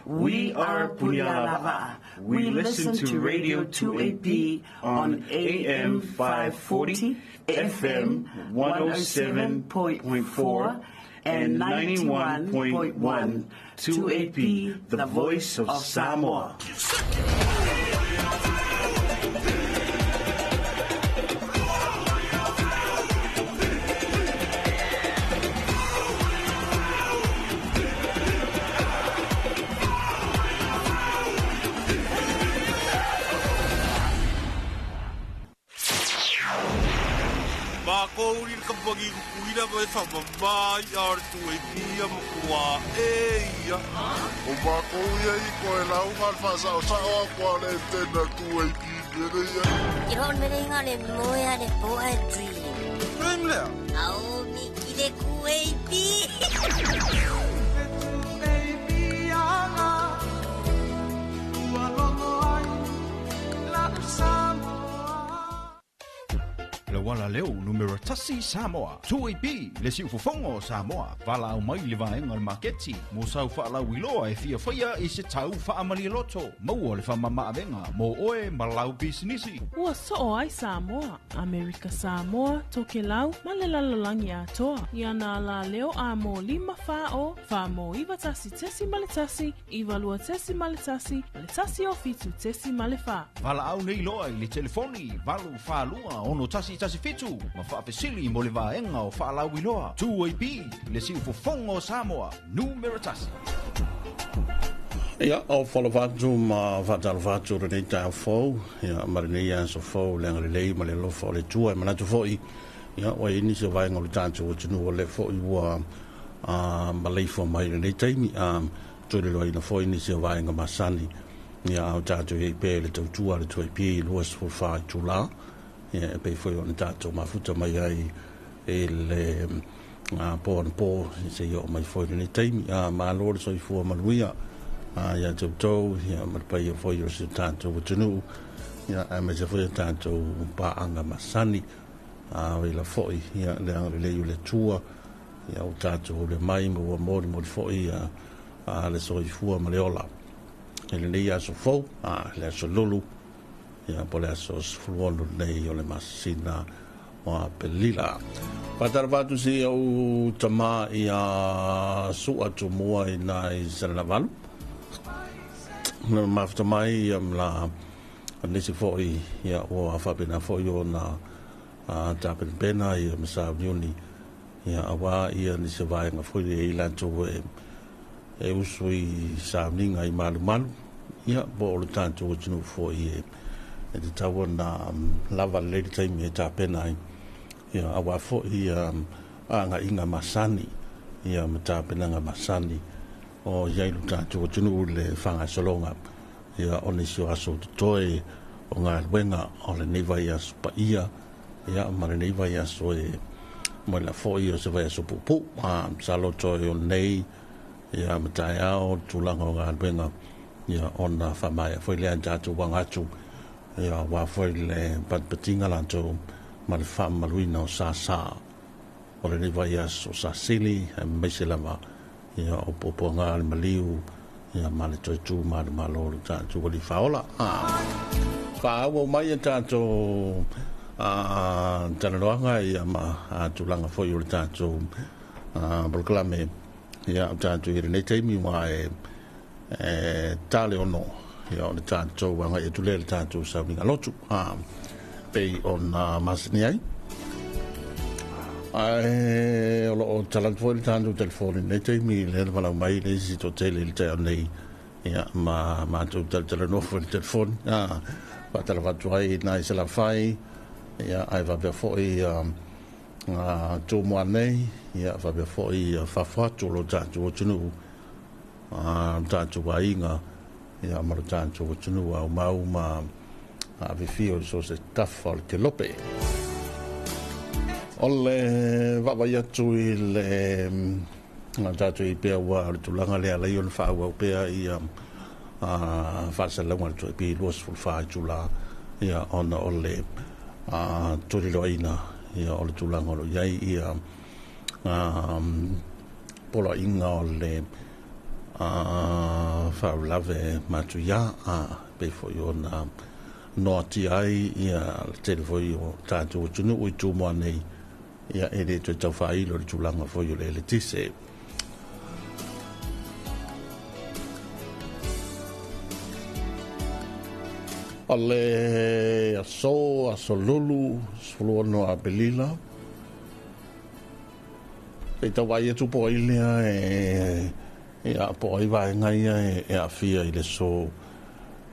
We are Punialava'a. We listen to Radio 2AP on AM 540, FM 107.4 and 91.1. 2AP, the voice of Samoa. Mākou i le kamupani kukuila ma e whamama i a le tueipia ma kua e ia. O mākou ia i koe lauga le whaasao sao a kua le tena tueipi mele ia. Ke hon mele inga le moe a le po a dream. Dream lea? Au mi ki le kueipi. Le wala leo numero tasi Samoa. 2AP, le siufofogo o Samoa. Valaau mai i le vaega o le maketi mo sau faalauiloa e fiafaia i se tau faamalialoto. Maua le faamamaavega mo oe ma lau pisinisi. Ua soo ai Samoa, Amerika Samoa, Tokelau ma le lalolagi atoa. Ia nā la leo a mō 5 4 o 4 mō 9 tasi tesi ma le tasi, 9 lua tesi ma le tasi, ma le tasi o fitu tesi ma le 4. Valaau nei loa i le telefoni 8 4 2 6 1 1 7 ma faafesili mo le vaega o faalauiloa. 2AP, le siufofogo o Samoa, numero tasi. Ia, o faalofa ma faatalofa atu lenei taeao fou, ia, ma lenei aso fou le agalelei ma le alofa o le Atua. E manatu foi, ia, ua i ai nisi o vaega o le tatou atunuu o lea foi ua maleifua mai i lenei taimi, toe leloaina foi nisi o vaega masani, ia, a o tatou i ai pea i le tautua a le 2AP 24 itula, ia, e pei foi ona tatou mafuta mai ai i le po anapo seia oo mai foi i lenei taimi. Malo le soifua manuia ia te outou, ia, ma le paia foi o si o tatou atunuu, ia, aemaise foi o tatou paaga masani. A ila foi, ia, le agalelei o le Atua, ia, o tatou le mai ma ua molimoli foi ia, le soifua ma le ola i lenei aso fou, le aso lulu, ia, po le aso 16 nei o le masina o Apelila. Faatalofa atu si ou tama ia Sua Tumua i nai Salalavalu. Na mafuta mai ia la nisi foi, ia, ua faapena foi ona tapenapena ia ma sauniuni, ia, auā ia nisi vaega foi le i latou e usu i sauniga i malumalu, ia, po o le tatou atunuu foi e tatau ona lava lelei le taimi e tapena ai, ia, auā foi ia agaiga masani, ia, ma tapenaga masani o i ai lo tatou atunuu i le faagasologa, ia, o nisi o aso totoe o galuega o lenei vaiaso paia, ia, ma lenei vaiaso e mo le foi o se vaiaso puupuu. Masalo toe o lenei, ia, ma taeao le tulaga o galuega, ia, ona faamaea foi lea tatou aga atu, ia, aua foi le patipatiga latou ma le faamamaluina o sāsā o lenei vaiaso sasili, aemaise lava, ia, o puapuaga le maliu, ia, ma le toe tu malumalo o le tatou alii faaola. Faaauau mai e tatou talanoaga, ia, ma tulaga foi o le tatou polokalame, ia, o tatou i lenei taimi ua e tale ono, ia, o le tatou agai atu lea i le tatou sauniga lotu pei ona masani ai. Ae o loo talatu foi le tatou telefoni i lenei taimi lea na valaau mai le isi toatele i le taeao nei, ia, ma matou talatalanoa foi i le telefoni. Faatalofa atu ai nai Salafai, ia, ae faapea foi Tumua nei, ia, faapea foi fafo atu o lo tatou atunuu, lo tatou aiga, ia, ma lo tatou atunuu aumau ma afifio i so o se tafa o le kelope. O le vaavaai atu i le tatou i pea ua o le tulaga lea alai ona faaauau pea ia faasalalauga a le 2AP 24 itula, ia, ona o le tuliloaina, ia, o le tulaga o lo o i ai ia poloaiga o le Faalavelave matuia a pei foi ona noatia ai ia le tele foi o tatou atunuu i Tumua nei, ia e le toe tau faailo le tulaga foi o le eletise. O le aso, aso Lulu, 16 Apelila, se i tau vaai atu po o ai lea e ia po o ai vaega ia e aafia i le so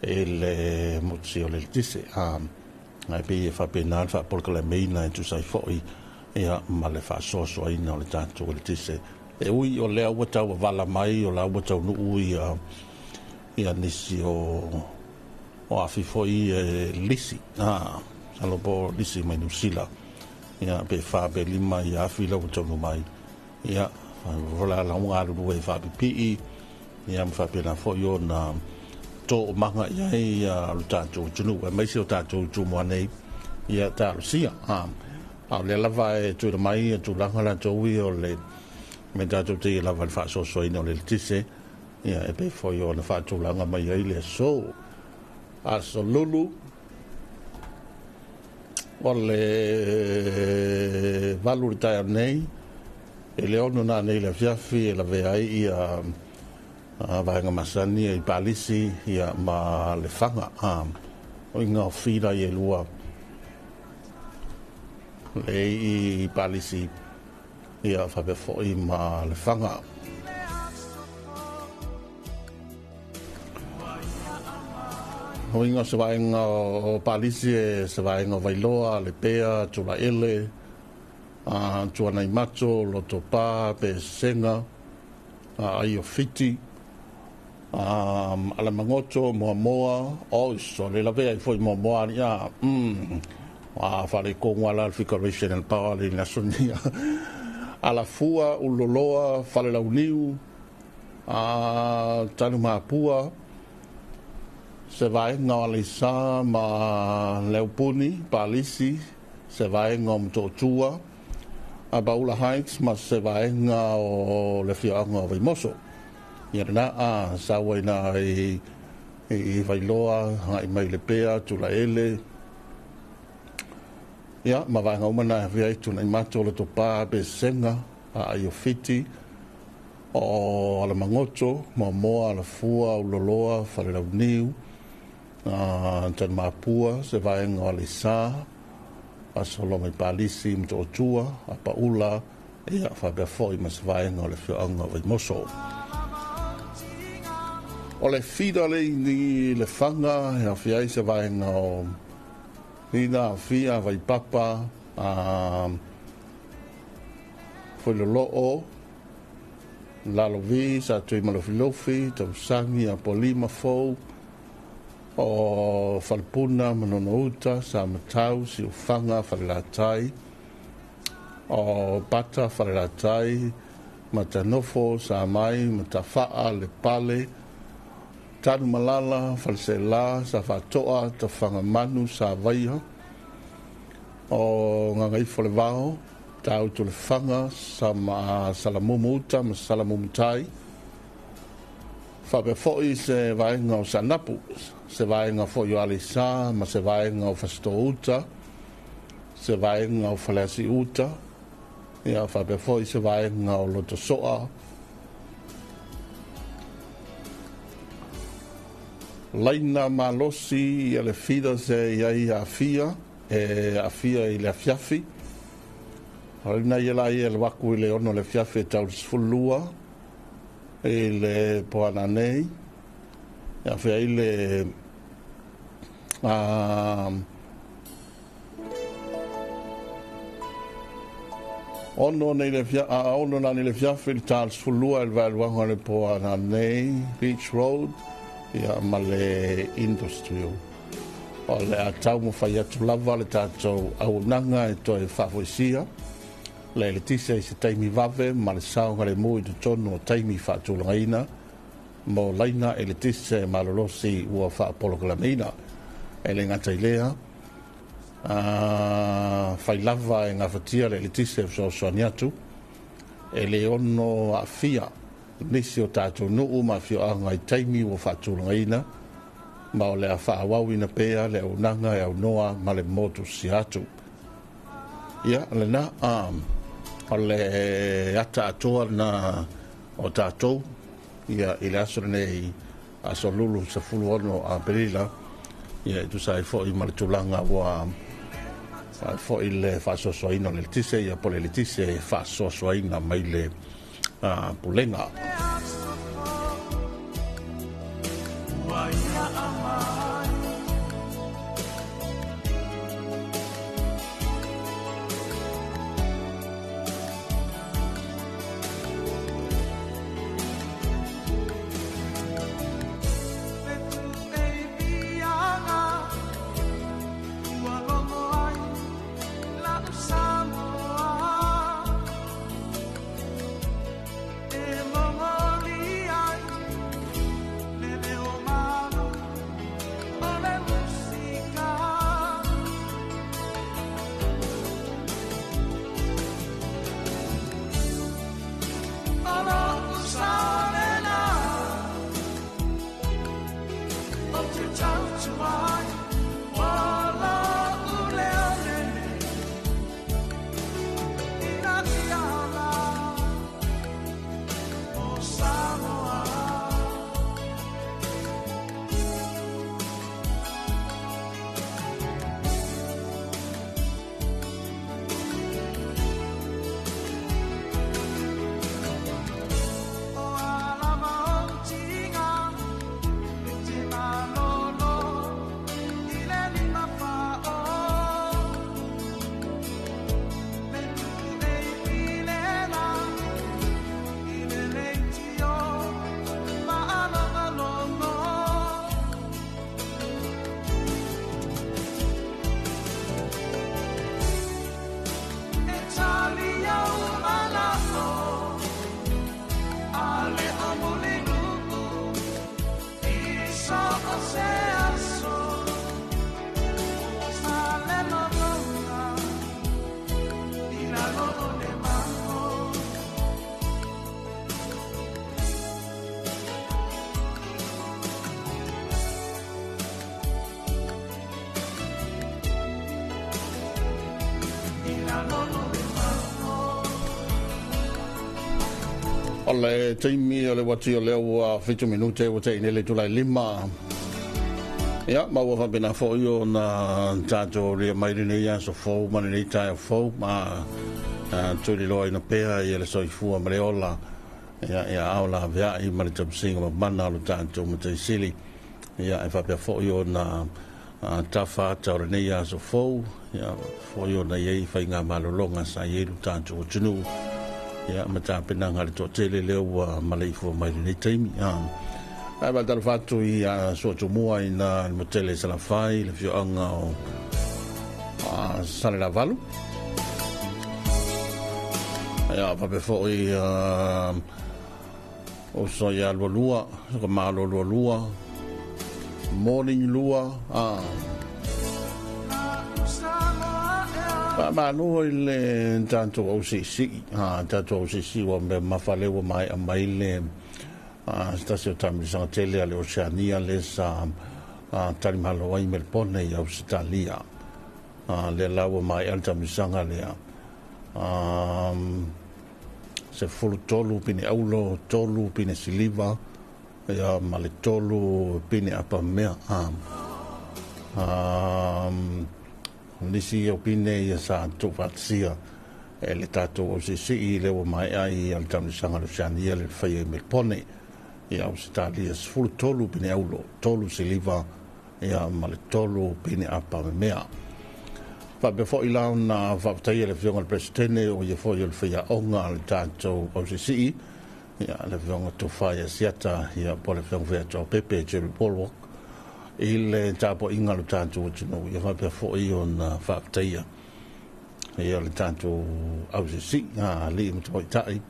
e le muti o le eletise. A ae pei e faapena le faapolokalameina e tusa ai foi ia ma le faasoasoaina o le tatou eletise. E ui o lea ua tau avala mai o la ua taunuu ia ia nisi o afi foi e lisi, masalo po o lisi mai Niu Sila, ia pe 4 pe 5 ia afi la ua taunuu mai, ia la la ua galulue e faapipii, ia ma faapena foi ona toomaga i ai ia lo tatou atunuu aemaise o tatou i Tumua nei, ia talosia. A o lea lava e tuuina mai ia tulaga latou ia o le me tatou te ia lava le faasoasoaina o le eletise, ia e pei foi ona faatulaga mai ai le aso. Aso Lulu o le 8 le taeao nei, e le 6 nanei le afiafi e lavea ai ia vaega masani i Palisi ia ma le Faga. O inga o fila i e lua le i Palisi ia faapea foi ma le Faga. O inga o se vaega o Palisi e se vaega o Vailoa, Lepea, Tulaele, Tuanaimato, Lotopa, Pesega, Ai o Fiti, Alamagoto, Moamoa, oiso, le lavea ai foi Moamoa ia, whare ko ngā la figuration and power le nasonia. Alafua, Uloloa, Falelauniu, Tanumapua, se vaega o Aleisa ma Leupuni, Palisi, se vaega o Motootua, a Paula Heights ma se vaega o le afioaga o Vaimoso. Ia lena a saua ina i Vailoa, agai mai Lepea, Tulaele, ia ma vaega uma na e afia ai Tunaimato, Lotopa, Pesega, Aai o Fiti, o Alamagoto, Moamoa, Alafua, Uloloa, Falelauniu, Tanumapua, se vaega o Aleisa, Asolo mai Palisi, Motootua, Apaula, ia faapea foi ma se vaega o le afioaga o Vaimoso. O le fida le i le Faga, e afia ai se vaega o Ina, Afia, Vaipapa, Fuiloloo, Lalovi, Sa Tui Malofilofi, Tausangi, Apolima Fou, o Falepuna, Manonouta, Sa Matau, Siufaga, Falelatai, o Pata, Falelatai, Matanofo, Samai, Matafaa, Lepale, Tanumalala, Falesela, Safatoa, Tafagamanu, Savaia, o Gagaifo le Vao, Tautu le Faga, Sama Salamumu-uta ma Salamumu-tai, faapea foi se vaega o Sanapu, se vaega foi o Aleisa ma se vaega o Fasitoo-uta, se vaega o Faleasiuta, ia faapea foi se vaega o Lotosoa, Laina malosi ia le fida se i ai aafia, e aafia i le afiafi. O lena ia la ia le waku i le 6 le afiafi e tau le 12 i le poana nei. E afea ai le ono nei le fia, ono nani le fiafi le tal 12 le vaeluaga le poana nei, Beach Road, ia ma le Industrial. O le a tau mawhai atu lava le tātou auaunaga e toe faafoisia le eletise i se taimi vave ma le saoga le mu i totonu o taimi faatulagaina mo laina eletise malolosi ua faapolokalameina. E le gata i lea, fai lava e gafatia le eletise fesoasoani atu e le ono aafia nisi o tatou nuu ma afioaga i taimi ua faatulagaina, ma o le a faaauauina pea le auaunaga e aunoa ma le motusia atu. Ia, lena, o le ata atoa lena o tatou, ia, i le aso lenei, aso Lulu 16 Aperila, ia, e tusa ai foi ma le tulaga ua foi le faasoasoaina o le eletise, ia, po o le eletise e faasoasoaina mai le Pulega. O le taimi o le uati o lea ua 7 minute ua te'i nei le itula e 5. Ia, ma ua faapena foi ona tatou aulia mai lenei aso fou ma lenei taeao fou, ma tuliloaina pea ia le soifua ma le ola, ia, ia ao laveai ma le tapusiga mamana o lo tatou Matai Sili. Ia, e faapea foi ona tafa ata o lenei aso fou, ia, foi ona i ai faigamalologa sa i ai lo tatou atunuu, ia, ma tapenaga a le toatele lea ua maleifua mai lenei taimi. Ae faatalofa atu i Suatumua i na le motele Salafai, le afioaga o Salelavalu. Ia, faapea foi uso ia Lualua, ka malo Lualua, morning Lua, Faamalo i le tatou ausiisii, tatou ausiisii ua mea mafa lea ua maea mai le se tasi o taamilosaga tele a le Oceania lea sa talimalo ai Melbourne i Ausetalia. Lea la ua maea le taamilosaga lea. 13 pine aulo, 3 pine siliva, ia, ma le 3 pine apamea. Nisi o pine ia sa tuufaatasia e le tatou ausiisii lea ua maea ai le taamilosaga a le Oceania le faia i Melbourne i Ausetalia, 13 pine aulo, 3 siliva, ia, ma le 3 pine apamemea. Faapea foi la ona faafetaia le afioga i le Peresetene o ia foi o le faiaoga a le tatou ausiisii, ia, le afioga Tofa ia Siata, ia, po o le afioga foi ia Tuapepe Jerry Bulwark i le tapuaiga a le tatou atunuu. Ia faapea foi ona faafetaia ia le tatou ausiisii, alii ma tamaitai,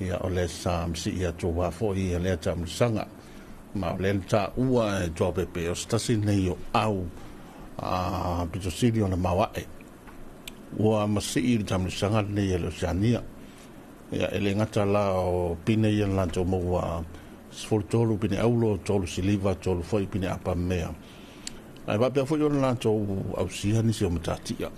ia, o lea sa masii atu aua foi ia lea taamilosaga. Ma o lea na taua e Tuapepe o se tasi lenei o au pito sili ona maoae ua masii le taamilosaga lenei a le Oceania. Ia, e le gata la o pine ia na latou maua 13 pine aulo, 3 siliva, 3 foi pine apamea. Ae faapea foi ona latou ausia nisi o matatia.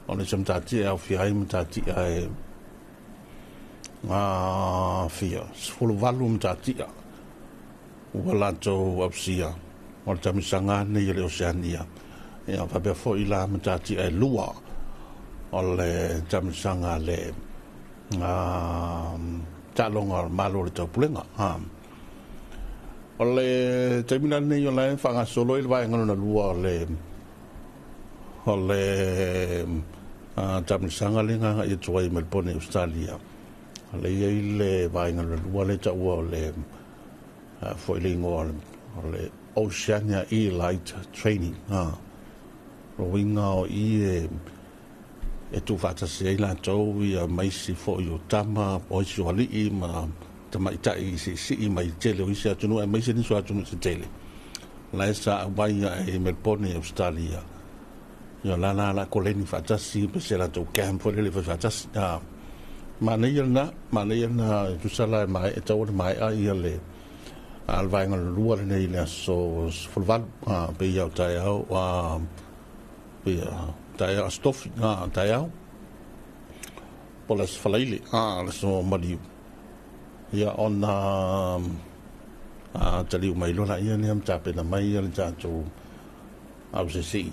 O nisi o matatia e aofia ai matatia e fia 18 matatia ua latou ausia o le tamisaga nei o le Oceania. Ia, faapea foi la matatia e 2 o le tamisaga le taaloga o le Malo o le Taupulega. O le taimi la lenei o la e faagasolo ai le vaega lona lua o le tamisaga le gaga i atu ai Melbourne i Australia. O le i ai le vaega lona lua le taua o le foi le igoa o le Oceania Elite Training. Lo uiga o i e tuufaatasi ai latou ia maisi foi o tama o isi o alii ma tamaitai siisii mai tele o isi atunuu e maise nisi o atunuu se tele la e sa auai i Melbourne i Australia. Ia la la la koleni faatasi pe se latou camp foi lele fai faatasi. Manaia lena, manaia lena e tusa la e mae e tau le mae'a ia le a le vaega lua lenei i le aso 18 pe ia o taeao pe ia taeao aso tofi taeao po o le aso Faraile le aso Maliu ia ona taliu mai loa laia lea ma tapena mai ia le tatou ausese'i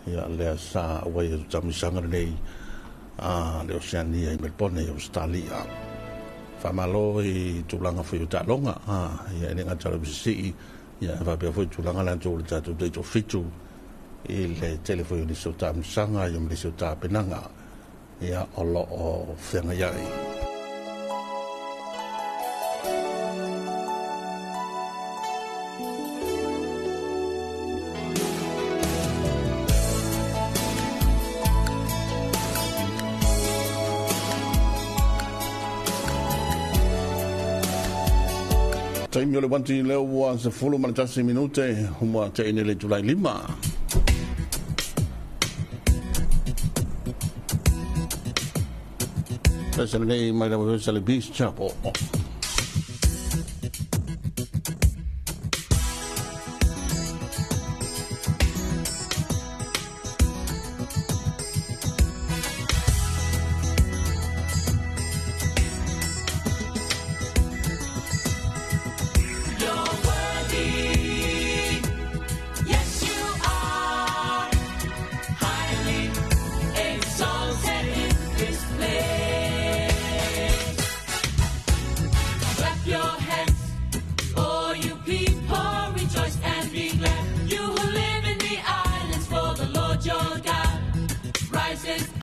ia lea sa auai atu tamisaga lenei le Oceania i Melbourne i Australia. Faamalo i tulaga foi o taaloga ia e le gata o le ausese'i ia e faapea foi tulaga latou le tatou taitoafitu i le tele foi o nisi o tamisaga ia ma nisi o tapenaga ia o lo o feagai ai. Taimi o le wanti leo ua 11 minute ua te ine le Julai 5. Pesa nei mai la wesa le Beach Chapel. You're worthy. Yes, you are. Highly exalted in this place. Clap your hands, all you people, rejoice and be glad. You who live in the islands, for the Lord your God rises.